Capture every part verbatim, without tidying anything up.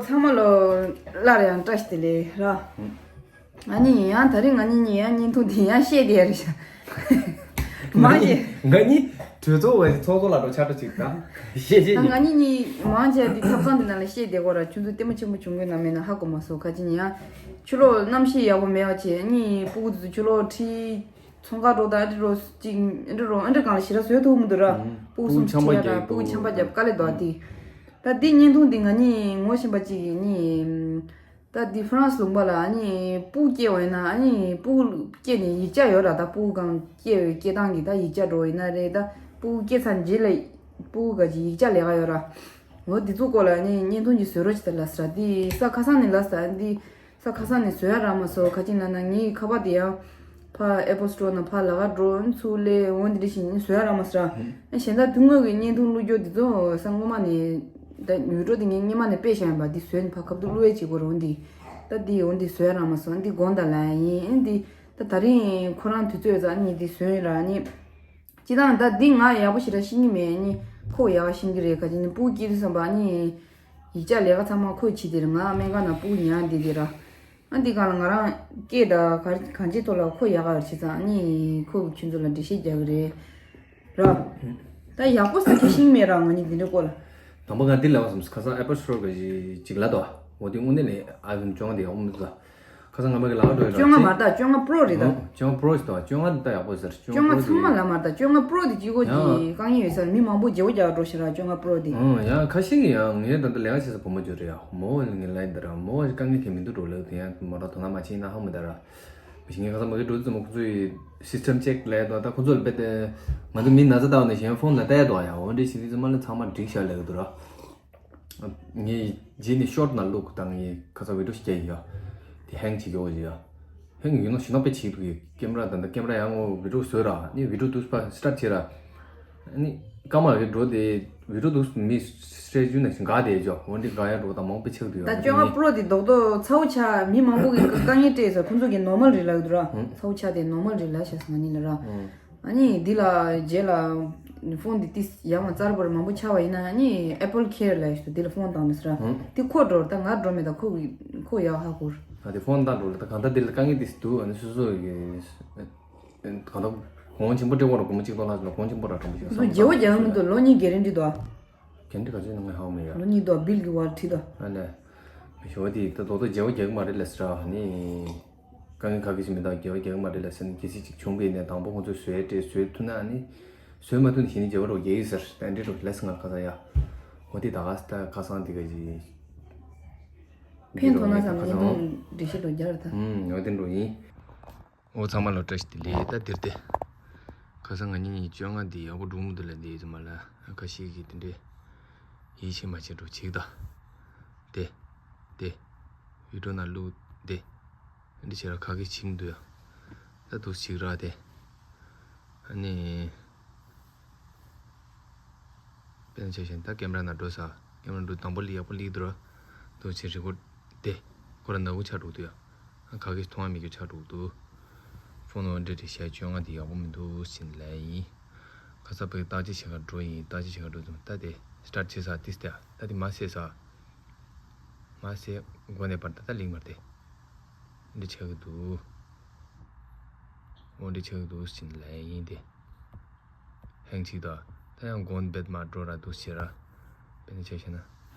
ཚང་མ་ལོ་སླར་ཡང་བཀྲ་ཤིས་བདེ་ལེགས་ར། ང་གཉིས་ཡང་ད་རིང་ང་གཉིས་ཡང་བརྙན་ཐུང་འདི་ཡང་བཤད་བསྡད་ཡ་རེད་ཤག་མ་ང་གཞི་གཉིས་ང་གཉིས་གྲོས་ཚོགས་བ་ཚོགས་གཙོ་ལགས་འགྲོ་ཆགས་འགྲོ་ཅིག་དང་བཤད་བཤད་ད་ང་གཉིས། གཉིས་མང་ཆེ་བ་འདི་ཐབ་ཚང་འདི་ནང་ལ་བཤད་བསྡད་ཀྱི་ཡོད་ར། ཁྱོད་ཚོ་ལྟད་མོ་ཆེན་པོ་བྱུང་གི་ན་མེད་ན་ཧ་གོ་མ་སོང་། ག་ཅི་ཡིན་ཡང་ཕྱི་ལོགས་གནམ་གཤིས་ཡག་པོ་མེད་པ་བྱས། གཉིས་སྤུ་གུ་དེ་ཚོ་ཕྱི་ལོགས་ཁྲིད། ཚོང་ཁང་འགྲོ་དང་ཨ་འདྲ་རོ་གཅིག་ཨ་འདྲ་རོ་ཨ་འདྲ་གང་ལ་ཞེ་དྲག་བཟོས་ཐུབ་མི་འདུག་ར། ཨུམ། སྤུ་གུ་སྤུ་གུ་གསུམ་ཆམ་པ་ཁྲིད་ཡ་ར་རྒྱག་སྤུ་གུ་ཆམ་པ་རྒྱབ་དཀའ་ལས་འདུག་ཨ། དེ་ད་འདི་བརྙན་ཐུང་འདི་ང་གཉིས་ངོ་ཤེས་པ་གཅིག་གིས་གཉིས། ད་འདི་ཧྥ་རན་སི་ལུང་པ་ལ་ཨ་ནི་སྤུ་གུ་སྐྱེ་བ་ཡིན་ན་ཨ་ནི་སྤུ་གུ་སྐྱེ་ནས་ཡིག་ཆ་ཡོད་ར། ད་སྤུ་གུ་གང་སྐྱེ་བའི་སྐྱེ་སྟངས་ཀྱི་ད་ཡིག་ཆ་འགྲོ་ཡིན་ན་རེད། ད་སྤུ་གུ་སྐྱེ་ཚར་རྗེས་ལ་སྤུ་གུ་ག་ཅིག་ཡིག་ཆ་ལས་ཀ་ཡོད་ར། འོ་འདི་ཚོ་སྐོར་ལ་ཨ་ནི་བརྙན་ཐུང་ཅིག་བཟོ་རོགས་བྱེད་ད་ལབ་ཟེར་ར། འདི་ས་ཁ་སང་ནས་ལབ་ཟེར་འདི། ས་ཁ་སང་ནས་བཟོ་ཡ་རག་མ་སོང་། ག་ཅི་ལབ་ན་ངའི་ཁ་པར་དེ་ཡང་ཕ་ཨེ་པོ་སི་ཊོར་ནང་ཕ་ལ་ག་འགྲོ་ཚུར་སླེབས་འོ་འདི་འདྲ་ཞིག་བཟོ་ཡ་རག་མ་སོང་ར། ཨ་གཞན་དག་དུས་སྔོན་གྱི་བརྙན་ཐུང་བླུགས་རྒྱུ་འདི་ཚོ་ས་སྔོན་མ་ནས་ད་ཡུལ་གྲོ་དེ་ངས་སྔོན་མ་ནས་དཔེ་བཞག་ཡིན་པ། འདི་བཟོས་ནས་ཕ་ཁབ་ཏུ་བླུགས་ཡས་བྱེད་དགོས་རེད། འོ་འདི་ད་འདི་འོ་འདི་བཟོ་ཡ་རག་མ་སོང་། འདི་དགོངས་དག་ལབ་ཡ་ཡིན། ཨ་འདི་ད་ད་རིང་ཁོ་རང་དུས་ཚོད་ཙམ་ཨ་ནི་འདི་བཟོས་ཡིན་ར། ཨ་ནི། སྤྱིར་བཏང་ད་འདི་ང་ཡག་པོ་ཞེ་དྲག་ཤེས་ཀྱི་མེད། ཨ་ནི་ཁོ་ཡག་པོ་ཤེས་ཀྱི་རེད། ག་ཅི་ནི་སྤུ་གུ་སྐྱེས་དུས་ཙམ་པ་ཨ་ནི་ཡིག་ཆ་ལས་ཀ་ཚང་མ་ཁོས་བྱེད་དེ་རེད། ང་སྨན་ཁང་ནང་སྤུ་གུ་ཉར་བསྡད་དེ་ར། ཨ་འདི་གང་ལ་ང་རང་སྐད་དང་ག་གང་ཅིའི་ཐོག་ལ་ཁོ་ཡག་ག་བྱེད་ཙང་ཨ་ནི་ཁོ་ཁྱོད་ཚོ་ལ་འགྲེལ་བཤད་རྒྱག་གི་རེད་ར། ད་ཡག་པོ་ཟེར་གྱི་ཤེས་ཀྱི་མེད་ར། ང་གཉིས་འདི་འདྲའི་སྐོར་ལ། དང་པོ་ང་འདི་ལབ་པ་བསམ། ཁ་སང་ཨེ་པལ་སི་ཊོར་ག་ཅིག་ལབ་དོ། འོ་དེ་དངོས་གནས་ནས་ཨ་བུ་བཅོ་ལྔ་དེ་ཡག་པོ་མི་འདུག་ད། ཁ་སང་ང་མ་གི་ལག་འགྲོ་ཡོད་ར། བཅོ་ལྔ་མ་རེད་ད། བཅོ་ལྔ་པྲོ་རེད་ད། ཨོ། བཅོ་ལྔ་པྲོ་ཞིག་དང་བཅོ་ལྔ་ད་ཡག་པོ་ཟེར། བཅོ་ལྔ་པྲོ་ཚང་མ་ལ་མ་རེད་ད། བཅོ་ལྔ་པྲོ་དེ་གཅིག་པོ་ཡང་གཅིག་དཀའ་ངལ་ཡོད་ས་རེད། མི་མང་པོ་བརྗེ་པོ་རྒྱག་འགྲོ་ཤེས་ར། བཅོ་ལྔ་པྲོ་དེ། ཨོ་ཡང་ཁ་ཤས་ཀྱིས་ཡང་ངས་ད་ལྟ་ལས་ཀ་བྱེད་ས་བུ་མོ་ཅིག་རེད་ཡ། མོ་ངས་ལབ་ཡིན་ད་ར། མོ་དཀའ་ངལ་གང་མི་འདུག་འགྲོ་ལབ་དེ་ཡང་མོ་ར་དོ་སྣང་མ་བྱེད་ན་ཧ་མི་ད་ར། མི་ཤེས། ངས་ཁ་སང་མ་གི་འགྲོ་དུས་ཙམ་པ་ཁོ་ཚོའི་སི་སི་ཊམ་ཅེག་ལབ་ཡ་དང་། ད་ཁོ་ཚོ་ལ་རྦད་དེ་ང་ཚོ་མི་ན་ཚ་ལྟ་བ་ནས་གཞན་ཕོན་ལ་ལྟ་ཡ་འདུག་ཡ། འོ་འདྲ་བྱེད་དུས་ཙམ་པ་ལ་ཚང་མ་འགྲིག་ཤག་ལབ་ཀྱི་འདུག་ར། ངས་རྗེས་ནས་ཤོར་ནང་བླུགས་དང་། ངས་ཁ་སང་བི་ཌི་ཡོ་ཞིག་བརྒྱབ་ཡིན་ཡ། དེ་ཧེང་བྱེད་ཀྱི་ཡོད་ཀྱི་ཡ། ཧེང་ཡིན་ནོ་ཞེ་དྲག་དཔེ་བྱེད་ཀྱི་འདུག་གི། ཀེམ་ར་དང་། ད་ཀེམ་ར་ཡང་ངོ་བི་ཌི་ཡོ་བཟོས་ར། ནི་བི་ཌི་ཡོ་དུས་ཕར་སི་ཊར་བྱས་ར། ནི་སྐར་མ་རེ་འགྲོ་དེ་བི་ཌི་ཡོ་དུས་མི་སི་ཊེ་ཇི་ནང་བཞིན་འགག་བསྡད་ཀྱི་ཡོད། འོ་འདི་འགག་ཡ་འགྲོ་དང་མང་པོ་ཆགས་འདུག་ཡ། ད་བཅོ་ལྔ་པྲོ་དེ་རྡོག་རྡོག་ཚ་བོ་ཆགས། མི་མང་པོ་གིས་དཀའ་ངལ་སྤྲད་ས། ཁོང་ཚོ་གིས་ནོར་མལ་རེད་ལབ་ཀྱི་འདུག་ར། ཚ་བོ་ཆགས་དེ་ནོར་མལ་རེད་ལབ་ཤག་ང་གཉིས་ལ་ར། ཨ་ནི་འདི་ལ་རྗེས་ལ་ཕོན་འདི་ཏིས་ཡང་མ་གསར་པར་མང་པོ་ཆགས་པ་ཡིན་ན། ཨ་ནི་ཨེ་པལ་ཁེར་ལབ་ཞིག་འདི་ལ་ཕོན་བཏང་ནས་ཟེར། ཨང་། འདི་ཁོ་འགྲོ་ད་ང་འགྲོ་མེད། ད་ཁོ་ཁོ་ཡག་ཧ་གོ། ཨ་དེ་ཕོན་བཏང་འགྲོ་ལ། ད་གང་ལྟར་འདི་ལ་དཀའ་ངལ་ཏིས་འདུག་ཨ་ནི་སོ་སོ་ཡི་གང་ལྟར་གོང་ཆེན་པོ་སྤྲད་དགོས་ར། སྒོར་མོ་གཅིག་སྟོང་ལྷག་ཙམ་ལ་གོང་ཆེན་པོ་ར་དྲང་པོ་ཞིག་ལ་བསམ་བཏང་། བརྗེ་བོ་རྒྱག་མི་འདུག་ལོ་གཉིས་གྷེ་རན་ཊི་འདུག་ཨ། གྷེ་རན་ཊི་ག་ཚོད་ཡིན་ན་ངས་ཧ་གོ་མེད་ཡ། ལོ་གཉིས་འདུག་ཨ། བིལ་གྱི་ཝར་བྲིས་འདུག་ཨ་ལས། མི་ཞོ་དེ་ད་དོ་དོ་བརྗེ་བོ་རྒྱག་གི་མ་རེད་ལབ་ཟེར་ར། ནི་དཀའ་ངལ་ག་གེ་ཞིག་མི་འདུག་བརྗེ་བོ་རྒྱག་གི་མ་རེད་ལབ་ཟེར་ནས། གལ་སྲིད་ཅིག་བྱུང་པ་ཡིན་ན་དང་པོ་ཁོང་ཚོས་བཟོས་སྤྲད། བཟོས་ཐུབ་ན་ནི། བཟོས་མ་ཐུབ་ན་གཞི་ནས་བརྗེ་བོ་རོགས་རྒྱག་གི་ཟེར། ད་འདྲི་རོགས་ལབ་སོང་ང་ཁ་སང་ཡ། འོ་དེ་ད་ག་ད་ཁ་སང་དེ་ག་ཅིག་ཕན་ཐོགས་ན་བསམ་ནས་ཁ་སང་འདི་འགྲེལ་བཤད་རོགས་རྒྱག་ར་ད། ཨུམ། འོ་དེ་འགྲོ་ཡིན། འོ་ཚང་མ་ལ་བཀྲ་ཤིས་བདེ་ལེགས། ད་འདིར་ཏེ། ཁ་སང་ང་གཉིས་གཉིས་བཅོ་ལྔ་འདི་ཡག་པོ་འགྲོ་མི་འདུག་ལ། འདི་ཡིན་ཙམ་མ་ལ་ཁ་ཤས་ཀྱིས་དེ་འདྲའི་ཡིད་ཆེས་མ་བྱེད་འགྲོ་ཅིག་ད། དེ། དེ། བི་ཌི་ཡོ་ནང་བླུགས་དེ། འདི་བྱས་ར་ག་གེ་བྱེད་ཀྱི་འདུག་ཡ། ད་འདུག་ཅིག་ར་དེ། ཨ་ནི། དཔེར་ན་ཆ་བཞག་ན་ད་ཀེམ་ར་ནང་འགྲོ་ས། ཀེམ་ར་འགྲོ་དང་པོ་ལ་ཡག་པོ་སླེབས་འདུག་ར། འདུག་ཅིག་རི་ཀོཌ་དེ། ཁོ་ར་ནག་པོ་ཆགས་འགྲོ་འདུག་ཡ། ག་གེ་མཐོང་བ་མེད་རྒྱུ་ཆགས་འགྲོ་འདུག་ཕོན་འོ་འདྲ་འདྲ་བྱས་བཅོ་ལྔ་དེ་ཡག་པོ་མི་འདུག་ཟེར་ནས་ལབ་ཡིན། ཁ་སང་ཕ་གི་བརྟག་དཔྱད་བྱེད་ག་འགྲོ་ཡིན། བརྟག་དཔྱད་བྱེད་ག་འགྲོ་དུས་ད་དེ་སི་ཊར་ཊི་བྱེད་ས་ཏིས་ཏེ་ད་དེ་མ་བསད་ས། མ་བསད་གོང་ནས་བར་ད་ལྟ་ལེགས་མ་རེད་དེ། འདི་ཆགས་ཀྱི་འདུག་འོ་འདི་ཆགས་ཀྱི་འདུག་ཟེར་ནས་ལབ་ཡིན་ཏེ། ཧེང་ཅིག་ད། ད་ཡང་གོང་རྦད་མར་འགྲོ་ར་འདུག་ཟེར་ར། དཔེར་ན་ཆ་བཞག་ན།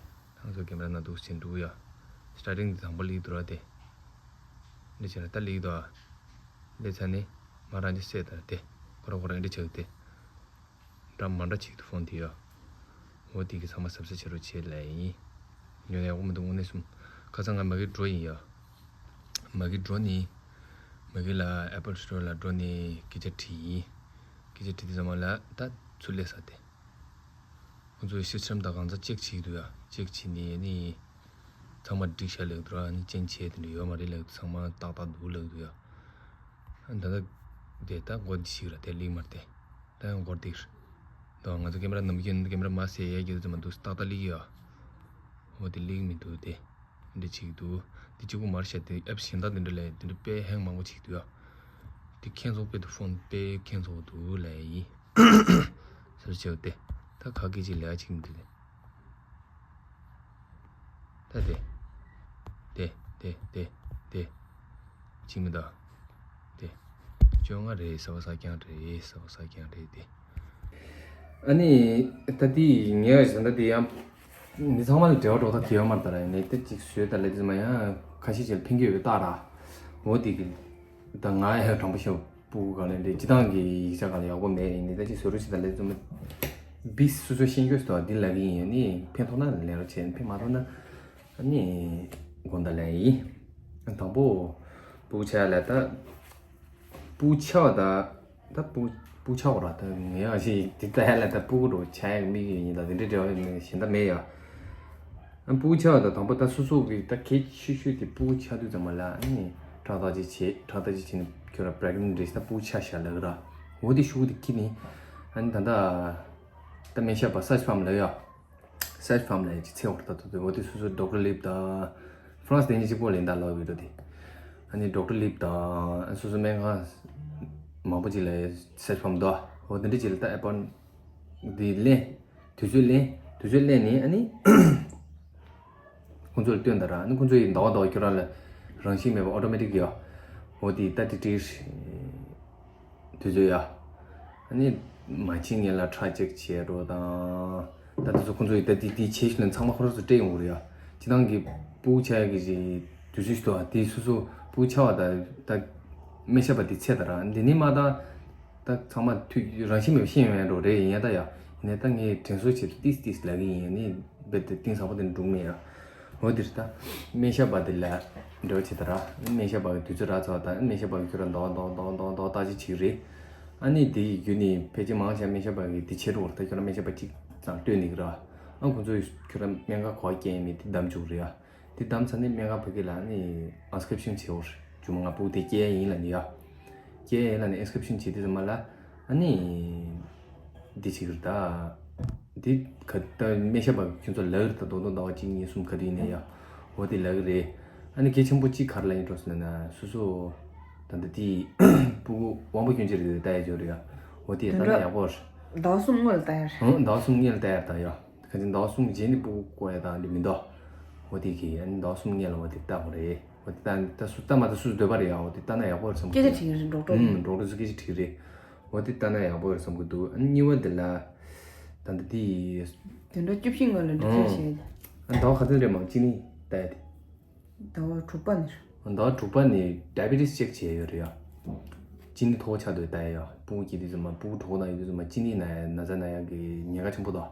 ཁོང་ཚོ་ཀེམ་ར་ནང་འདུག་ཟེར་འདུག་ཡ། སི་ཊར་ཊིང་འདི་དང་པོ་སླེབས་འདུག་ར་དེ། འདི་བྱས་ན་ད་སླེབས་འདུག་ཨ། སླེབས་ཚར་ནས་མར་རང་ཅིག་བསད་ད་དེ། ཁོ་ར་ཁོ་ར་འདི་ཆགས་ཏེ། འདྲ་མ་འདྲ་ཅིག་ཏུ་ཕོན་དེ་ཡ། འོ་དེ་གི་ཚང་མ་གཟབ་གཟབ་བྱེད་རོགས་བྱེད་ལབ་ཡིན། ཉོ་ན་ཡག་པོ་མི་འདུག་དངོས་གནས་གསུམ། ཁ་སང་ང་མ་གི་འགྲོ་ཡིན་ཡ། མ་གི་འགྲོ་ནི། མ་གི་ལ་ཨེ་པལ་སི་ཊོར་ལ་འགྲོ་ནི་སྐད་ཆ་དྲིས་ཡིན། སྐད་ཆ་དྲིས་དུས་ཙམ་པ་ལ་ད་ཚུར་སླེབས་ས་དེ། ཁོང་ཚོའི་སི་སི་ཊམ་དང་གང་ཚ་ཅེག་བྱེད་ཀྱི་འདུག་ཡ། ཅེག་བྱས་ནས་ནི། ཚང་མ་འགྲིག་ཤག་ལབ་འདུག་ར། ནི་ཅན་ཆེ་དེ་འདྲ་ཡོད་མ་རེད་ལབ་འདུག་ཚང་མ་ཏག་ཏག་འདུག་ལབ་འདུག་ཡ། ད་ལྟ་དེ་ད་སྒོ་འདི་ཞིག་ར་དེ་ལིག་མར་དེ། ད་ཡང་སྒོ་འདིར། ད་ང་ཚོ་ཀེམ་ར་ནམ་རྒྱུན་ཀེམ་ར་མ་ཟེར་ཡ་རྒྱུ་ཙམ་མ་འདུག་ཏག་ཏག་ལིག་ཡ། འོ་དེ་ལིག་མི་འདུག་དེ། འདི་ཅིག་འདུག་འདི་གཅིག་པུ་མར་བཤད་དེ་ཨེབ་གཞན་དག་འདི་འདྲ་ལས་འདི་འདྲ་དཔེ་ཧེང་མང་པོ་ཅིག་འདུག་ཡ། འདི་ཁྱེད་ཚོ་དཔེ་དུ་ཕོན་དཔེ་ཁྱེད་ཚོ་འདུག་ལས་ཡིན། ཟེར་བྱས་དེ། ད་ག་གི་ཅིག་ལས་ཅིག་མི་འདུག་དེ། ད་དེ། དེ་དེ་དེ་ཅིག་མི་འདུག་དེ་བཅོ་ལྔ་རེད། ཟ་བ་ཟ་རྐྱང་རེད། ཟ་བ་ཟ་རྐྱང་རེད་དེ། ཨ་ནི་ད་དེ་ངས་ད་དེ་ཡང་མི་ཚང་མ་ལ་འབྲེལ་བ་འགྲོ་ཐབས་ཀྱི་ཡོད་མ་རེད། ད་ར་ནས་ད་ཅིག་བཟོས་ད་ལས་དེ་མ་ཡང་ཁ་ཤས་ཅིག་ལ་ཕན་གྱི་ཡོད་པའི་རྟགས་ར། འོ་དེ་གི་ད་ང་ཡང་དྲང་པོ་ཤོད་སྤུ་གུ་ག་ལས་འདྲེ་སྤྱི་བཏང་གི་ཡིག་ཆ་ག་ལ་ཡག་པོ་མེད་ཡིན་ནི། ད་ཅིག་བཟོ་རོགས་བྱེད་ད་ལས་དེ་མ་བིས་སོ་སོ་ཤེས་འགྱོད་སོ་འདི་ལ་གི་ཡིན་ནི། ཕན་ཐོགས་ན་ལས་རོགས་བྱེད། ཕན་མ་ཐོགས་ན་ཨ་ནི་དགོངས་དག་ལན་ཡིན། དང་པོ་སྤུ་གུ་ཆགས་ལ་ད། སྤུ་གུ་ཆགས་པ་ད། ད་སྤུ་སྤུ་གུ་ཆགས་པ་ར་ད་ངས་ཨ་ཞིག་དེ་ལྟ་ཡ་ལ་ད་སྤུ་གུ་རུ་ཆགས་ཡ་གི་དམིགས་ཡུལ་ཡིན་ད་དེ་འདྲའི་འབྲེལ་བ་ཡིན་གཞན་དག་མེད་ཡ། ཨ་སྤུ་གུ་ཆགས་པ་ད་དང་པོ་ད་སོ་སོ་གི་ད་གལ་ཆེ་ཤོས་དེ་སྤུ་གུ་ཆགས་དུས་ཙམ་པ་ལ་ཨ་ནི་ཁྲག་བརྟག་ཅིག་བྱེད། ཁྲག་བརྟག་ཅིག་བྱེད་ནས་ཁྱོད་ར་པྲེག་ནེན་རེད་ད་སྤུ་གུ་ཆགས་ཤག་ལབ་གི་ར། འོ་དེ་ཤུགས་དེ་ཁྱེར་ནས་ཨ་ནི་ད་ད་ད་སྨན་ཞབས་པ་སར་ཆི་ཕམ་ལབ་ཡ། སར་ཆི་ཕམ་ལ་ཡང་ཅིག་འཚོལ་བར་ད་དུ་འོ་དེ་སོ་སོ་ཌོག་ཊར་ལིབ་དང་ཧྥ་རན་སི་དེ་ཉིད་གཅིག་པོ་ལེན་ད་ལོ་བི་ཌོ་དེ། ཨ་ནི་ཌོག་ཊར་ལིབ་དང་སོ་སོ་སྨན་ཁང་མང་པོ་ཅིག་ལ་སར་ཆི་ཕམ་དོ། འོ་དེ་འདྲ་ཅིག་ལ་ད་ཨེ་པོན་དེ་ལེན། དུས་ཚོད་ལེན། དུས་ཚོད་ལེན་ནི་ཨ་ནི་ཁོང་ཚོ་ལ་སྟོན་ད་ར། ཨ་ནི་ཁོང་ཚོ་ཡི་ཟླ་བ་ཟླ་བ་ཁྱོད་རང་ལ་རང་བཞིན་མེད་པ་ཨོ་ཊོ་མེ་ཊིག་ཡོད། འོ་དེ་ད་དེ་ཏིག་དུས་ཚོད་ཡ། ཨ་ནི་མ་ཕྱིན་སྔོན་ལ་ཁྲག་ཅེག་བྱེད་འགྲོ་དང་། ད་དེ་ཚོ་ཁོང་ཚོ་ཡི་ད་དེ་དེ་བྱེད་ཤུལ་ལ་ཚང་མ་ཁོ་རང་ཚོ་སྤྲད་ཡོང་གི་རེད་ཡ། སྤྱི་བཏང་གི་སྤུ་གུ་ཆགས་ཡ་གི་ཞིག་དུས་ཚོད་ཞིག་འདུག་ཨ། དེ་སོ་སོ་སྤུ་གུ་ཆགས་པ་ད་ད་སྨན་ཞབས་པ་དེ་འཚོལ་ད་ར། འདི་ནི་མ་ད་ད་ཚང་མ་དུས་རང་བཞིན་མེད་པ་ཤེས་ཡོང་ཡ་འགྲོ་རེད་ཡིན་ཡ། ད་ཡ་ཡིན་ནའི་ད་ངས་དྲན་གསོ་བྱེད་དུས་ཏིས་ཏིས་ལབ་གི་ཡིན། ཨ་ནི་རྦད་དེ་གཏིང་ཟབ་པོ་དེ་འགྲོ་གི་མེད་ཡ། འོ་དེ་རེད་ད། སྨན་ཞབས་པ་དེ་ལ་འབྲེལ་བ་བྱེད་ད་ར། སྨན་ཞབས་པ་གི་དུས་ཚོད་རག་ཚར་བ་དང་སྨན་ཞབས་པ་གི་ཁྱོད་རང་ཟླ་བ་ཟླ་བ་ཟླ་བ་ཟླ་བ་ཟླ་བ་ལྟ་ཅི་བྱེད་ཀྱི་རེད། ཨ་ནི་དེ་ཡི་བརྒྱུད་ནས་ཕལ་ཆེར་མང་ཆེ་སྨན་ཞབས་པ་གི་དེ་བྱེད་འགྲོ་བར་ད་ཁྱོད་རང་སྨན་ཞབས་པ་གཅིག་ཙམ་སྟོན་ནི་གི་ར། ཨ་ཁོ་ཚོས་ཁྱོད་རང་སྨན་ཁང་གོ་བ་སྐྱེལ་མེད་དེ་བདམས་བཅུག་རེད་ཨ། དེ་བདམས་ཚར་ནས་སྨན་ཁང་ཕ་གི་ལ་ཨ་ནི་ཨིན་སི་ཀི་རིབ་ཤན་བྱེད་འོར་ཇུ་མ་ང་སྤུ་གུ་དེ་སྐྱེལ་ཡ་ཡིན་ལབ་ནི་ཡ། སྐྱེལ་ཡ་ཡིན་ལབ་ནི་ཨིན་སི་ཀི་རིབ་ཤན་བྱེད་དུས་ཙམ་པ་ལ་ཨ་ནི། འདི་བྱེད་ཀྱི་རེད་ད། འདི་ག་ད་སྨན་ཞབས་པ་ཁྱོད་ཚོ་ལབ་ཀྱི་རེད་ད། རྡོག་རྡོག་ཟླ་བ་གཅིག་གཉིས་གསུམ་ག་དུས་ཡིན་ནའི་ཡ། འོ་དེ་ལབ་ཀྱི་རེད། ཨ་ནི་གལ་ཆེན་པོ་གཅིག་ག་རེ་ལབ་ཡིན་འགྲོ་ཟེར་ན་ན་སོ་སོ། ད་ལྟ་དེ་སྤུ་གུ་དབང་པོ་སྐྱོན་ཅི་རེད་ལྟ་ཡ་ཅིག་ཡོད་རེད་ཡ། འོ་དེ་ལྟ་ན་ཡག་པོ་རེད། ཟླ་བ་གསུམ་སྔོན་ལ་ལྟ་ཡ་རེད། ཧང་ཟླ་བ་གསུམ་སྔོན་ལ་ལྟ་ཡ་རེད་ད་ཡ། ག་ཅིག་ཟླ་བ་གསུམ་རྗེས་ནས་སྤུ་གུ་བཀོག་ཡ་དང་འདི་མི་འདུག་འོ་དེ་གི་ཨ་ནི་ཟླ་བ་གསུམ་སྔོན་ལ་འོ་དེ་ལྟ་དགོས་རེད། འོ་དེ་ལྟ་ད་སུ་ལྟ་མ་ལྟ་སུ་སུ་འདོད་པ་རེད་ཡ། འོ་དེ་ལྟ་ན་ཡག་པོ་རེད་བསམ་གི་སྐད་ཆ་འདུག་དྲིས་ཀྱི་རེད་ཌོག་ཊར། ཨུམ་ཌོག་ཊར་ཚོ་སྐད་ཆ་དྲིས་ཀྱི་རེད། འོ་དེ་ལྟ་ན་ཡག་པོ་རེད་བསམ་གི་འདུག་ཨ་ནི་གཉིས་པ་དེ་ལ་ད་ལྟ་དེ། དེ་འདྲ་བཅུ་བཞི་སྔོན་ལ་འགྲིག་ཨང་། ཆགས་བྱས། ཨ་ཟླ་བ་ག་ཚོད་རེད་མང་གཅིག་ནི་ལྟ་ཡ་དེ། ཟླ་བ་དྲུག་པ་ནས། ཟླ་བ་དྲུག་པ་ནས་ཌའི་བི་ཊི་སི་ཅེག་བྱས་ཡོད་རེད་ཡ། གཅིན་སྙི་མཐོ་པོ་ཆགས་འདུག་ལྟ་ཡ་ཡ། སྤུ་གུ་སྐྱེས་དུས་ཙམ་པ་སྤུ་གུ་གྲོད་ཁོག་ནང་ཡོད་དུས་ཙམ་པ་གཅིན་སྙི་ན་ཡ་ན་ཚ་ན་ཡ་གི་ཉེན་ཁ་ཆེན་པོ་འདུག་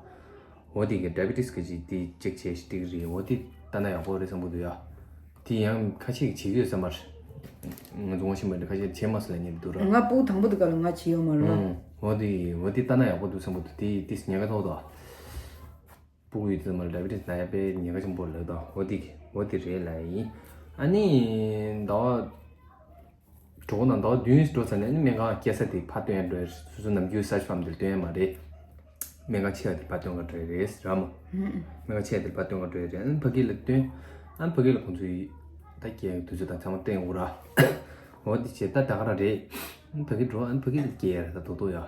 འོ་དེ་གི་ཌའི་བི་ཊི་སི་གི་ཅིག་དེ་ཅེག་བྱས་ཤིག་འགྲིག་རེད། འོ་དེ་ལྟ་ན་ཡག་པོ་རེད་བསམ་གི་འདུག་ཡ། དེ་ཡང་ཁ་ཤས་ཀྱིས་བྱེད་ཀྱི་ཡོད་བསམ་པ་རེད། ང་ཚོ་ངོ་ཤེས་པ་འདྲ་ཁ་ཤས་བྱེད་མ་སོང་ལབ་མཁན་འདུག་ར། ང་སྤུ་གུ་དང་པོ་དེ་ག་ལ་ང་བྱེད་ཡོད་མ་རེད་ལ། ཨང་། འོ་དེ་འོ་དེ་ལྟ་ན་ཡག་པོ་འདུག་བསམ་གི་འདུག་དེ་དེ་ཉེན་ཁ་མཐོ་པོ་འདུག་སྤུ་གུ་ཡོད་དུས་ཙམ་པ་ལ་ཌའི་བི་ཊི་སི་ན་ཡ་དཔེ་ཉེན་ཁ་ཆེན་པོ་ལབ་དང་འོ་དེ་འོ་དེ་རེད་ལབ་ཡིན། ཨ་ནི་ཟླ་བ་གྲོད་ཁོག་ནང་ཟླ་བ་བདུན་འགྲོ་ཚར་ནས་ཨ་ནི་སྨན་ཁང་སྐྱེལ་ས་དེ་ཕར་སྟོན་ཡ་འགྲོ་ཡ་རེད། སོ་སོ་ནམ་རྒྱུན་སར་ཆི་ཕམ་དེར་སྟོན་ཡ་མ་རེད། སྨན་ཁང་ཆེ་བ་དེར་ཕར་སྟོན་ག་འགྲོ་ཡ་རེད་ར་མོ། སྨན་ཁང་ཆེ་བ་དེར་ཕར་སྟོན་ག་འགྲོ་ཡ་རེད། ཨ་ནི་ཕ་གི་ལ་སྟོན། ཨ་ནི་ཕ་གི་ལ་ཁོང་ཚོས་ད་སྐྱེལ་དུས་ཚོད་དང་ཚང་མ་བསྟན་འོ་ར། འོ་དེ་བྱས་ད་ད་ག་རང་རེད། ཨ་ནི་ཕ་གི་འགྲོ། ཨ་ནི་ཕ་གི་ལ་སྐྱེལ་ཡ་རེད་ད་རྡོག་རྡོག་ཡ།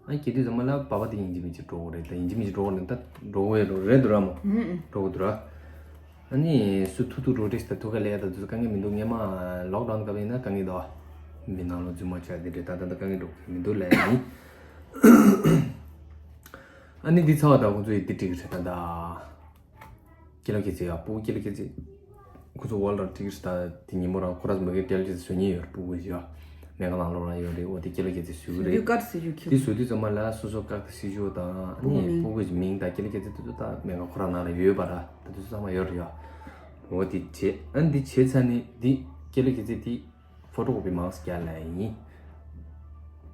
ཨ་སྐྱེ་དུས་ཙམ་པ་ལ་པ་ཕ་དེ་ཡིན་གཅིག་མིན་གཅིག་འགྲོ་དགོས་རེད། ད་ཡིན་གཅིག་མིན་གཅིག་འགྲོ་དགོས་རེད། ད་འགྲོ་དགོས་ཡོད་རེད་འདུག་ར་མོ། ཨུ་ཨུ། འགྲོ་དགོས་འདུག་ར། ཨ་ནི་སུ་ཐུག་ཐུག་རོ་ཊེ་སི་ད་ཐུག་ག་ལས་ད་དུས་དཀའ་ངལ་མི་འདུག་སྔོན་མ་ལོག་ཌའུན་སྐབས་ཡིན་ན་དཀའ་ངལ་འདུག་མི་ནང་ལོགས་རྫུན་མ་ཆགས་དེ་འདྲས་ད་ད་ད་དཀའ་ངལ་འགྲོ་གི་མི་འདུག་ལབ་ཡིན། ཨ་ནི་འདི་ཚར་བ་ད་ཁོང་ཚོ་ཡི་འདི་འགྲིག་གི་རེད་ད་ད། སྐྱེ་ལོ་སྐྱེ་ཚེ་ཡ། སྤུ་གུ་སྐྱེ་ལོ་སྐྱེ་ཚེ། ཁོ་ཚོ་ཝོལ་ཌར་ཊི་ཀེ་ཊི་ད་དེ་ཉིན་མོ་རང་ཁོ་ར་མ་གི་སྐྱེ་ལོ་སྐྱེ་ཚེ་བཟོ་མཁན་ཡོད་རེད། སྤུ་གུ་ཡ། སྨན་ཁང་ནང་ལོགས་རང་ཡོད་རེད། འོ་དེ་སྐྱེ་ལོ་སྐྱེ་ཚེ་བཟོ་གི་རེད། དེ་བཟོ་དུས་ཙམ་པ་ལ་སོ་སོ་ཀག་ཏ་སི་ཇུ་དང་ཨ་ནི་སྤུ་གུ་གི་མིང་དང་སྐྱེ་ལོ་སྐྱེ་ཚེ་དེ་ཚོ་ད་སྨན་ཁང་ཁོ་ར་ནང་ལ་ཡོད་པ་ར། ད་དེ་ཚོ་ཚང་མ་ཡོད་རེད་ཡ། འོ་དེ་བྱས། ཨ་ནི་དེ་བྱས་ཚར་ནས་དེ་སྐྱེ་ལོ་སྐྱེ་ཚེ་དེ། ཕོ་ཊོ་ཀོ་པི་མང་ཙམ་རྒྱག་ལབ་ཡིན།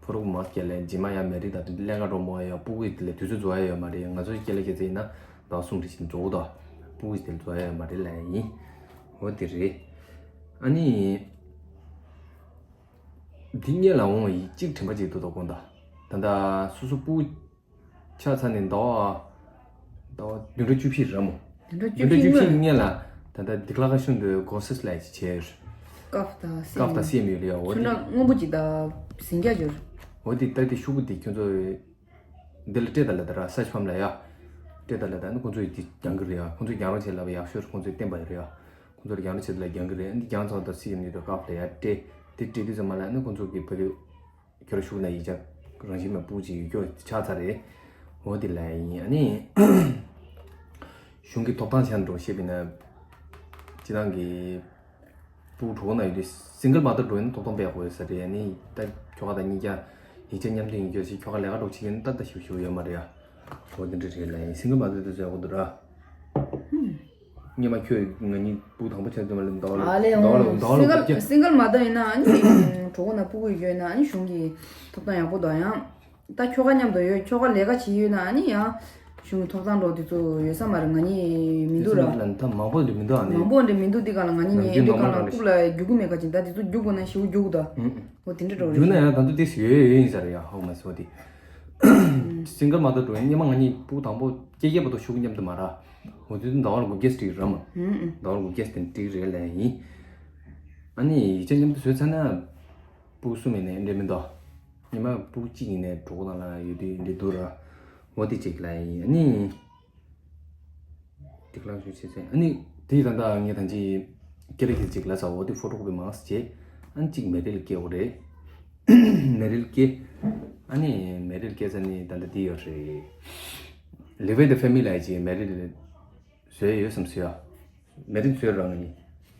ཕོ་ཊོ་ཀོ་པི་མང་ཙམ་རྒྱག་ལབ་ཡིན། རྗེས་མ་ཡང་མེ་རི་དང་དེ་འདྲ་ལས་ཀ་འགྲོ་མོ་ཡ། སྤུ་གུ་དེ་ལ་དུས་ཚོད་རྫོགས་ཡ་ཡོད་མ་རེད། ང་ཚོ་སྐྱེ་ལོ་སྐྱེ་ཚེ་ཡིན་ན་ཟླ་བ་གསུམ་རེ་བཞིན་རྫོགས་འདུག་སྤུ་གུ་དེ་ལ་རྫོགས་ཡ་ཡོད་མ་རེད་ལབ་ཡིན། འོ་དེ་རེད། ཨ་ནི། འདི་སྔོན་ལ་འོང་བ་ཡིན་གཅིག་དྲན་པ་གཅིག་འདུག་དོ་དགོངས་དག་ད་ལྟ་སོ་སོ་སྤུ་གུ། ཆགས་ཚར་ནས་ཟླ་བ། ཟླ་བ་བདུན་ཕྲག་བཅུ་བཞི་རེད་མོ། བདུན་ཕྲག་བཅུ་བདུན་ཕྲག་བཅུ་བཞི་བཞི་སྔོན་ལ་ད་ལྟ་ཌི་ཀི་ལོ་ཀེ་ཤན་དུ་གོ་སེ་སི་ལ་ཅིག་བྱས་ཡོད། སྐབས་དང་སྐབས་དང་སེམས་ཡོད་ལ་ཡ། འོ་ཚོན་དེ་ཁྲ་སྔོན་པོ་ཅིག་དང་ཟིང་རྒྱ་ཡོད། འོ་དེ་ལྟ་དེ་ཤོག་གུ་དེ་ཁྱོད་ཚོ་འདི་ལ་སྤྲད་ད་ལ་ད་ར་སར་ཆི་ཕམ་ལ་ཡ། སྤྲད་ད་ལ་ད་ནི་ཁོང་ཚོས་དེ་རྒྱང་གི་རེད་ཡ། ཁོང་ཚོས་རྒྱང་རོགས་བྱས་ལབ་ཡག་ཤོས་ཁོང་ཚོས་བསྟན་པ་ཡོད་རེད་ཡ། ཁོང་ཚོར་རྒྱང་འདྲ་བྱེད་དུ་ལ་རྒྱང་གི་རེད། འདི་རྒྱང་ཚང་དང་སྲིད་ཡོད་ནི་དུ་སྐབས་ལ་ཡར་སྤྲད་དེ་སྤྲད་དུས་ཙམ་མ་ལ་ནི་ཁོང་ཚོ་གི་བོད་དུ་ཁྱོད་ཤུགས་ན་ཡིག་ཆ་རང་བཞིན་མ་སྤུ་ཅིག་ཡོད་ཁྱོད་ཆགས་ཚར་རེད། འོ་དེ་ལ་ཡིན་ཨ་ནི། གཞུང་གི་ཐོབ་ཐང་ཆ་འགྲོ་ཤེས་པ་ན། སྤྱི་བཏང་གི་སྤུ་གྲོགས་ན་ཡོད་དུས་སིང་གལ་མ་གཏོགས་འགྲོ་ཡིན་ཐོབ་ཐང་སྤེལ་དགོས་ས་རེད་ཨ་ནི། ད་ཁྱོ་ག་དང་གཉིས་ཀ་ཡིག་ཆ་མཉམ་འདེགས་ཡིན་ཁྱོད་ཞིག་ཁྱོ་ག་ལས་ཀ་འགྲོ་ཆེ་གི་ནི་ད་ལྟ་ཞིབ་ཞིབ་ཡོད་མ་རེད་ཨ། འོ་དེ་འདྲ་རེད་ལ་ཡིན་སིང་གལ་མ་གཏོགས་དེ་ཚོ་ཡག་པོ་འདུག་ར། སྔོན་མ་ཁྱོད་ང་གཉིས་སྤུ་དང་པོ་ཆགས་དུས་མ་ལེ་ཟླ་བ་ལ་ཨ་ལས་ཟླ་བ་ལ་འོང་ཟླ་བ་ལ་སིང་གལ་སིང་གལ་མ་གཏོགས་ཡིན་ན་ཨ་ནི་གྲོགས་པོ་ན་སྤུ་གུ་ཡོད་ན་ཨ་ནི་གཞུང་གི་ཐོབ་ཐང་ཡག་པོ་འདུག་ཡང་། ད་ཁྱོ་ག་མཉམ་དུ་ཡོད་ཁྱོ་ག་ལས་ཀ་བྱེད་ཡོད་ན་ཨ་ནི་ཡང་གཞུང་ཐོབ་ཐང་འགྲོ་དེ་ཚོ་ཡོད་ས་མ་རེད། ང་གཉིས་མི་འདུག་ར། ད་མང་པོ་འདི་མི་འདུག་ཨ་ནི། མང་པོ་འདི་མི་འདུག་དེ་ག་ལ་ང་གཉིས་ནང་ནས་རྒྱུ་འདི་ནོར་ག་ལ་མ་ལ་ཕུག་ལ་རྒྱུག་གི་མེད་ཁ་ཅིག་ད་དེ་ཚོ་རྒྱུག་དགོས་ན་ཞེ་པོ་རྒྱུག་གི་ད། ཨོ་དེ་འདྲ་འགྲོ་རྒྱུག་ན་ཡང་ད་དུང་ཏིས་ཡོད་ཡོད་ཡིན་ས་རེད་ཡ་ཧོ་མ་སོ་དེ། སིང་གལ་མ་གཏོགས་འགྲོ་ཡིན་སྙེ་མ་ང་གཉིས་ཕུག་དང་པོ་སྐྱེ་སྐྱེ་བ་དང་ཤུགས་མཉམ་དུ་མ་ར། འོ་དེ་དུས་ཟླ་བ་ལ་དགུ་བརྒྱ་སྤྲད་ར་མ། ཟླ་བ་ལ་དགུ་བརྒྱ་སྤྲད་རེད་ལ་ཡིན། ཨ་ནི་ཡིག་ཆ་མཉམ་དུ་བཟོས་ཚར་ན། སྤུ་གུ་གསུམ་ཡིན་ནའི་འདྲ་མི་འདུག་ཉི་མ་སྤུ་གུ་གཅིག་ཡིན་ནའི་གྲོགས་པོ་དང་ལ་ཡོད་དུས་འདྲ་འདུག་ར། འོ་དེ་གཅིག་ལ་ཡིན་ཨ་ནི། དེ་ལ་ཞུ་བྱེད་ཚེ་ཨ་ནི་དེ་ད་ལྟ་ངས་ད་ཅི་ཀེ་རེ་ཁེ་གཅིག་ལ་ས་འོ་དེ་ཕོ་ཊོ་ཀོ་པི་མང་སེ་བྱེད་ཨ་ནི་གཅིག་མེ་རི་ལ་སྐྱེལ་འོ་རེད། མེ་རི་ལ་སྐྱེལ་ཨ་ནི་མེ་རི་ལ་སྐྱེལ་ས་ནི་ད་ལྟ་དེ་ཡོད་རེད། Live with the family ལ་ཡི་ཅི་མེ་རི་ལ། བཟོས་ཡོད་བསམ་ཟེར་ཡ། མེ་རི་བཟོས་རང་ནི།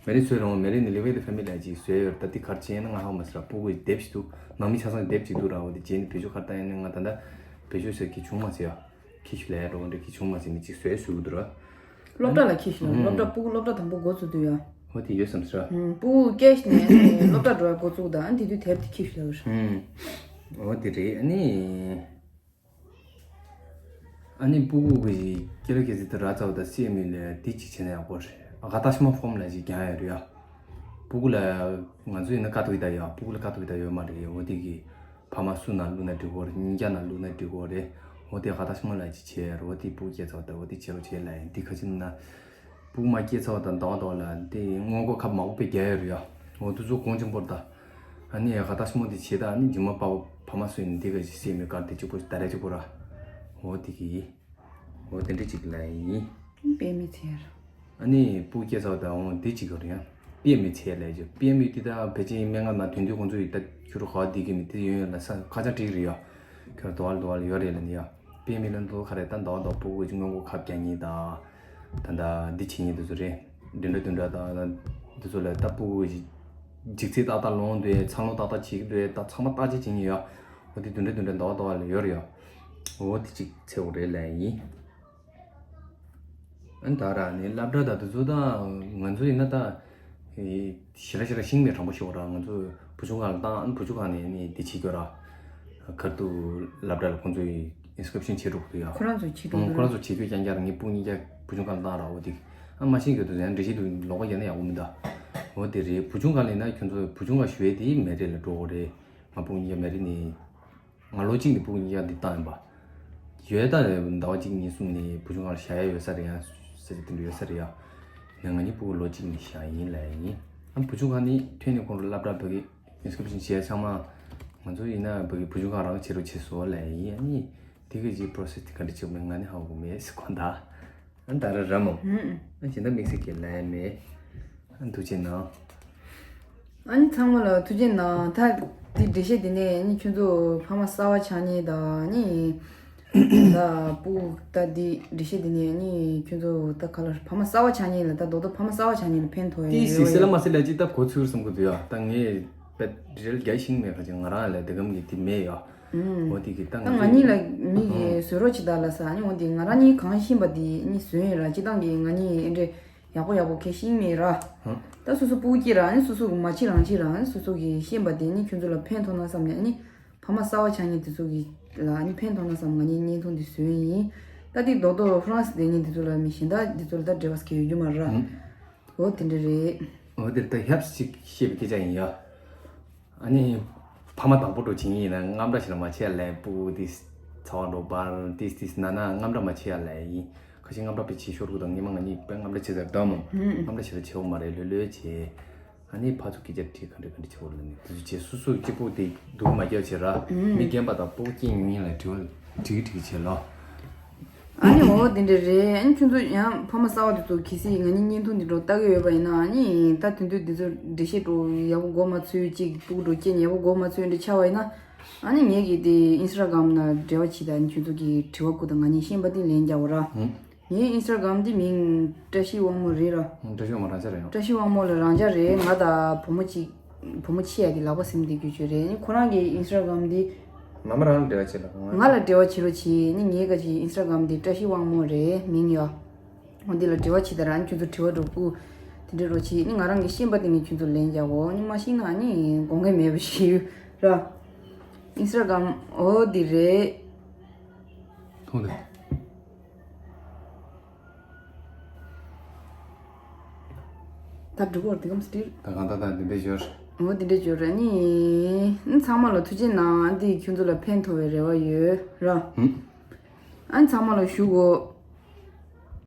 མེ་རི་བཟོས་རང་མེ་རི་ནི་ལི་ཝེ་དི་ཕེ་མི་ལ་ཅིག་བཟོས་ཡོད་ད་འདི་གར་ཅན་ན་ང་ཧ་མ་ཟེར་སྤུ་གུ་དེབ་ཞིག་འདུག་ནང་མི་ཆ་ཚང་དེབ་ཅིག་འདུག་ར་འོ་དེ་རྗེས་ནི་བེད་སྤྱོད་གར་བཏང་ཡ་ནི་ང་ད་ལྟ་བེད་སྤྱོད་ཟེར་གི་བྱུང་མ་ཟེར་ཡ། ཁྱི་ཞིག་ལས་འགྲོ་འདྲ་གི་བྱུང་མ་ཟེར་ནི་ཅིག་བཟོས་བཟོས་འདུག་ར། སློབ་གྲྭ་ལ་ཁྱི་ཞིག་ལ་སློབ་གྲྭ་སྤུ་གུ་སློབ་གྲྭ་དང་པོ་འགོ་ཚུགས་དུས་ཡ། འོ་དེ་ཡོད་བསམ་ཟེར་ར། སྤུ་གུ་སྐྱེས་ནས་སློབ་གྲྭ་འགྲོ་བའི་འགོ་བཙུགས་ད་ཨ་དེ་དུས་དེབ་དེ་ཁྱི་ཞིག་ལ་ར། འོ་དེ་རེད་ཨ་ནི། ཨ་ནི་སྤུ་གུ་གི་སྐྱེ་ལོ་སྐྱེ་ཚེ་དེ་ར་ཚ་བ་དང་སེ་མི་ལས་དེ་གཅིག་བྱས་ན་ཡག་པོ་རེད། ཨ་ག་ཏ་ཤི་མ་ཕོམ་ལ་ཅིག་རྒྱག་ཡ་རེད་ཡ། སྤུ་གུ་ལ་ང་ཚོ་ཡིན་ན་ཀ་ཏོ་གི་ད་ཡ་སྤུ་གུ་ལ་ཀ་ཏོ་གི་ད་ཡོད་མ་རེད་འོ་དེ་གི་ཕ་མ་སུ་ན་བླུག་ན་འགྲིག་གོ་རེད་གཉིས་ཀ་ན་བླུག་ན་འགྲིག་གོ་རེད་འོ་དེ་ག་ཏ་ཤི་མ་ལ་ཅིག་བྱས་ཡ་རེད་འོ་དེ་སྤུ་གུ་སྐྱེ་ཚ་བ་ད་འོ་དེ་བྱེད་རོགས་བྱེད་ལ་ཡིན་དེ་ག་ཅི་ན། སྤུ་གུ་མ་སྐྱེས་ཚར་བ་དང་ཟླ་བ་ཟླ་བ་ལ་དེ་སྔོན་འགོག་ཁབ་མང་པོ་དཔེ་རྒྱག་ཡོད་རེད་ཡ། འོ་དུས་ཚོད་གོང་ཆེན་པོར་ད། ཨ་ནི་ཡ་ག་ད་ཤི་མོ་དེ་བྱེད་ད་ཨ་ནི་རྗེས་མ་པའོ་ཕ་མ་སུ་ཡིན་དེ་ག་ཞིག་སེ་མི་དཀར་དེ་གཅིག་པོ་ད་རེ་གཅིག་པོ་ར། འོ་དེ་གི། འོ་དེ་འདྲ་གཅིག་ལ་ཡིན། དཔེ་མི་ཚེར། ཨ་ནི་སྤུ་གུ་སྐྱེས་ཚར་བ་དང་འོ་དེ་གཅིག་ག་རེད་ཡ། དཔེ་མི་ཚེ་ལས་ཀྱི་དཔེ་མི་དེ་ད་ཕལ་ཆེར་སྨན་ཁང་ན་དོན་དུས་ཁོང་ཚོ་ཡི་ད་ཁྱུ་རུ་ག་བ་དེ་གི་མི་དེ་ཡོད་ཡོད་ལ་ས་ཁ་ཆ་འགྲིག་རེད་ཡ། ཁྱོད་དོ་བ་ལ་དོ་བ་ལ་ཡོད་རེད་ལ་ནི་ཡ། དཔེ་མི་ལ་འདུག་ག་རེ་ད་འདུག་འདུག་སྤུ་གུ་གཅིག་སྔོན་འགོག་ཁབ་རྒྱག་ཉེན་ད། ད་ད་འདི་བྱེད་ཉེན་དེ་ཚོ་རེད། འདི་འདྲ་འདི་འདྲ་ད་འདི་ཚོ་ལ་ད་སྤུ་གུ་གཅིག་ཚེ་ཏག་ཏག་ལོང་འདུག་འཚར་ལོངས་ཏག་ཏག་བྱེད་ཀྱི་འདུག་ད་ཚང་མ་བརྟག་དཔྱད་བྱེད་ཉེན་ཡོད། འོ་དེ་འདི་འདྲ་འདི་འདྲ་འདུག་འདུག་ལ་ཡོད་རེད་ཡ། འོ་དེ་གཅིག་ཚེ་འོ་རེད་ལ་ཡིན། ཨ་ད་ར་ནི་སློབ་གྲྭ་ད་དེ་ཚོ་ད་ང་ཚོ་ཡིན་ན་ད། ཞེ་དྲག་ཞེ་དྲག་ཤེས་མེད་དྲང་པོ་ཞུ་བ་ར་ང་ཚོ་བུ་ཆུང་སྒང་ལ་བཏང་ཨ་ནི་བུ་ཆུང་སྒང་ནས་ནི་འདི་བྱེད་རྒྱུ་ར། གར་དུ་སློབ་གྲྭ་ལ་ཁོང་ཚོས་ཨིན་སི་ཀི་རིབ་ཤན་བྱེད་འགྲོ་གི་ཡ། ཁོ་རང་ཚོས་བྱེད་འགྲོ་ཨང་གི་ཁོ་རང་ར། ཚོ་བྱེད་རྒྱུ་རྐྱང་རྐྱང་ར་ངའི་སྤུན་གཉིས་ཀ་བུ་ཆུང་སྒང་ལ་བཏང་ར་འོ་དེ། ཨ་མ་ཤེས་གི་འདུག་ཟེར་ན་འགྲེལ་བཤད་དུ་ལོག་པ་རྒྱག་ན་ཡག་པོ་མི་འདུག་འོ་དེ་རེད་བུ་ཆུང་སྒང་ལ་ཡིན་ན་ཁྱོད་ཚོ་བུ་ཆུང་སྒང་ཞུ་ཡས་དེ་མེ་རེ་ལ་འགྲོ་དགོས་རེད། ང་སྤུན་གཉིས་ཀ་མེ་རེ་ནི། ང་ལོ་གཅིག་ནས་སྤུ་གུ་གཉིས་ཀ་འདི་བཏང་ཡིན་པ། ཡོད་ད་ཟླ་བ་གཅིག་གཉིས་གསུམ་ནས་བུ་ཆུང་སྒང་ལ་བཞག་ཡ་ཡོད་ས་རེད་ཡ། ཟེར་གྱི་དེ་འདྲ་ཡོད་ས་རེད་ཡ། ནས་ང་གཉིས་སྤུ་གུ་ལོ་གཅིག་ནས་བཞག་ཡིན་ལབ་ཡིན། ཨ་བུ་ཆུང་སྒང་ནི་ཐོན་ནས་ཁོང་ལ་སློབ་གྲྭ་བོད་ཀྱི་ཨིན་སི་ཀི་རིབ་ཤན་བྱས་ཚང་མ། ང་ཚོ་ཡིན་ན་བོད་ཀྱི་བུ་ཆུང་སྒང་རང་བྱེད་རོགས་བྱེད་སོ་ལབ་ཡིན་ཨ་ནི། དེ་གི་ཅིག་པོ་རོ་སེ་སི་དེ་ག་འདྲ་བྱེད་མིན་ང་ནི་ཧ་གོ་མེད་ཟེར་ཁོང་ད། ཨ་ད་ར་ར་མོ། ཨ་ཇི་འདྲ་དམིགས་བསལ་གྱི་ལན་མེད། ཨ་ཐུགས་རྗེ་གནང་། ཨ་ནི་ཚང་མ་ལ་ཐུགས་རྗེ་གནང་། ད་དེ་འགྲེལ་བཤད་དེ་ནས་ཨ་ནི་ཁྱོད་ཚོ་ཕ་མ་གསར་བ་ཆགས་ཉེན་དང་ཨ་ནི། ད་སྤུ་ད་དེ་འགྲེལ་བཤད་དེ་ནས་ཨ་ནི་ཁྱོད་ཚོ་ད་ག་ལ་ཕ་མ་གསར་བ་ཆགས་ཉེན་ལ་ད་རྡོག་རྡོག་ཕ་མ་གསར་བ་ཆགས་ཉེན་ལ་ཕན་ཐོགས་ཡོད་ཏི་སི་སི་ལ་མ་སི་ལ་ཅི་ད་གོ་ཚུལ་བསམ་གི་འདུག་ཡ་ད་ངས་པད་རེལ་རྒྱ་ཤིང་མེད་ཁ་ཅིག་ང་རང་ལ་དེ་གམ་གི་དེ་མེད་ཡ། འོ་དེ་གི་ད་ད་ང་ང་གཉིས་ལ་མི་གི་བཟོས་རོགས་བྱེད་ད་ལ་ས་ཨ་ནི་འོ་དེ་ང་རང་གཉིས་གང་ཤེས་པ་དེ་གཉིས་བཟོས་ཡིན་ར་སྤྱི་བཏང་གི་ང་གཉིས་ཨེ་འདྲས་ཡག་པོ་ཡག་པོ་གས་ཤེས་མེད་ར། ད་སོ་སོ་སྤུ་གུ་སྐྱེས་ར་ཨ་ནི་སོ་སོ་གི་མ་བྱེད་རང་བྱེད་ར་ཨ་ནི་སོ་སོ་གི་ཤེས་པ་དེ་ནི་ཁྱོད་ཚོ་ལ་ཕན་ཐོགས་ན་བསམ་ནས་ཨ་ནི་ཕ་མ་གསར་བ་ཆགས་ཉེན་དེ་ཚོ་གི་ལ་ཨ་ནི་ཕན་ཐོགས་ན་བསམ་ང་གཉིས་བརྙན་ཐུང་དེ་བཟོས་ཡིན། ད་དེ་རྡོག་རྡོག་ཧྥ་རན་སི་བསྡད་ཉེན་དེ་ཚོ་ལ་མི་གཞན་དག་དེ་ཚོ་ལ་ད་འབྲེལ་བ་གས་ཡོད་རྒྱུ་མ་རེད་ར། འོ་དེ་འདྲ་རེད། འོ་དེ་ད་ཧབ་ཅིག་བཤད་པའི་སྐད་ཆ་ཡིན་ཡ། ཨ་ནི། ཕ་མ་དང་པོ་འགྲོ་བྱེད་ཡིན་ན་རྔམ་འདྲ་ཞིག་ལ་མ་བྱས་ལས་སྤུ་གུ་དེ་ཚ་བ་འགྲོ་པར་དེ་དེ་ན་ན་རྔམ་འདྲ་མ་བྱས་ལས་ཡིན། ཁ་ཤས་རྔམ་འདྲ་པའི་བྱེད་ཤོར་གི་དང་ངེད་མ་ང་གཉིས་དཔེ་རྔམ་འདྲ་བྱེད་ཟེར་དམ། རྔམ་འདྲ་ཞིག་ལ་བྱེད་འོ་མ་རེད་ལོས་ལོས་བྱེད། ཨ་ནི་ཕ་ཚོ་སྐད་ཆ་དྲིས་ག་འདྲ་ག་འདྲ་བྱེད་འོ་ལ་ནི་དེ་ཚོ་བྱེད་སུ་སུ་གཅིག་པོ་དེ་སྡུག་མ་རྒྱག་བྱེད་ར་མི་རྒན་པ་དང་སྤུ་གུ་སྐྱེ་ཉུང་ཉུང་ལ་དྲི་བ་དྲི་གི་དྲི་གི་བྱེད་ལོ། ཨ་ནི་འོ་དེ་འདྲ་རེད། ཨ་ནི་ཁྱོད་ཚོ་ཡང་ཕ་མ་གསར་བ་དེ་ཚོ་གལ་སྲིད་ང་གཉིས་བརྙན་ཐུང་འདི་འདྲ་ལྟ་གི་ཡོད་པ་ཡིན་ན། ཨ་ནི་ད་དེ་དུས་དེ་ཚོ་འགྲེལ་བཤད་འདྲ་ཡག་པོ་གོ་མ་ཚོད། གཅིག་སྤུ་གུ་འདྲ་སྐྱེས་ནས་ཡག་པོ་གོ་མ་ཚོད་འདྲ་ཆགས་པ་ཡིན་ན། ཨ་ནི་ངས་ཀྱིས་དེ་ཨིན་སི་ཊ་གྷ་རམ་ནང་འབྲེལ་བ་བྱེད་དང་། ཨ་ནི་ཁྱོད་ཚོ་གིས་དྲི་བ་བཀོད་དང་། ང་གཉིས་ཤན་པ་དེ་ལན་རྒྱག་འོ་ར། ངའི་ཨིན་སི་ཊ་གྷ་རམ་དེ་མིང་བཀྲ་ཤིས་དབང་མོ་རེད་ར། བཀྲ་ཤིས་དབང་མོ་རང་ཆ་རེད་ཡང་། བཀྲ་ཤིས་དབང་མོ་ལ་རང་ཆ་རེད། ང་དང་བུ་མོ་གཅིག་བུ་མོ་ཆེ་ཡ་དེ་ལག་པ་སེམས་བདེ་རྒྱུ་ཅོ་རེད། ཨ་ནི་ཁོ་རང་གི་ཨིན་སི་ཊ་གྷ་རམ་དེ། མ་མ་རང་ལ་འབྲེལ་བ་བྱེད་ལ། ང་ལ་འབྲེལ་བ་བྱེད་རོགས་གྱིས། ཨ་ནི་ངའི་ག་ཅིག་ཨིན་སི་ཊ་གྷ་རམ་དེ་བཀྲ་ཤིས་དབང་མོ་རེད་མིང་ཡ། འོ་འདི་ལ་འབྲེལ་བ་བྱེད་དང་། ཨ་ནི་ཁྱོད་ཚོ་དྲི་བ་འདྲ་བཀོད། དེ་འདྲ་རོགས་གྱིས། ཨ་ནི་ང་རང་གི་ཤེས་པ་དེ་ངས་ཁྱོད་ཚོ་ལན་རྒྱག་འོ། ཨ་ནི་མ་ཤེས་ན་ཨ་ནི་དགོངས་འགལ་མེད་པ་ཞིག་ཡོད་ར། ཨིན་སི་ཊ་གྷ་རམ་འོ་འདི་རེད། མཐོང་དེ། ད་འགྲིག་གོ། དེ་གམ་སི་ཊིལ། ད་གང་ད་ད་འདི་འདྲ་ཞོར། འོ་འདི་འདྲ་ཞོར་ར་ནི། ཨ་ནི་ཚང་མ་ལ་ཐུགས་རྗེ་གནང་། འདི་ཁྱོད་ཚོ་ལ་ཕན་ཐོགས་པའི་རེ་བ་ཡོད་ར། ཨ་ནི་ཚང་མ་ལ་ཞུ་གོ།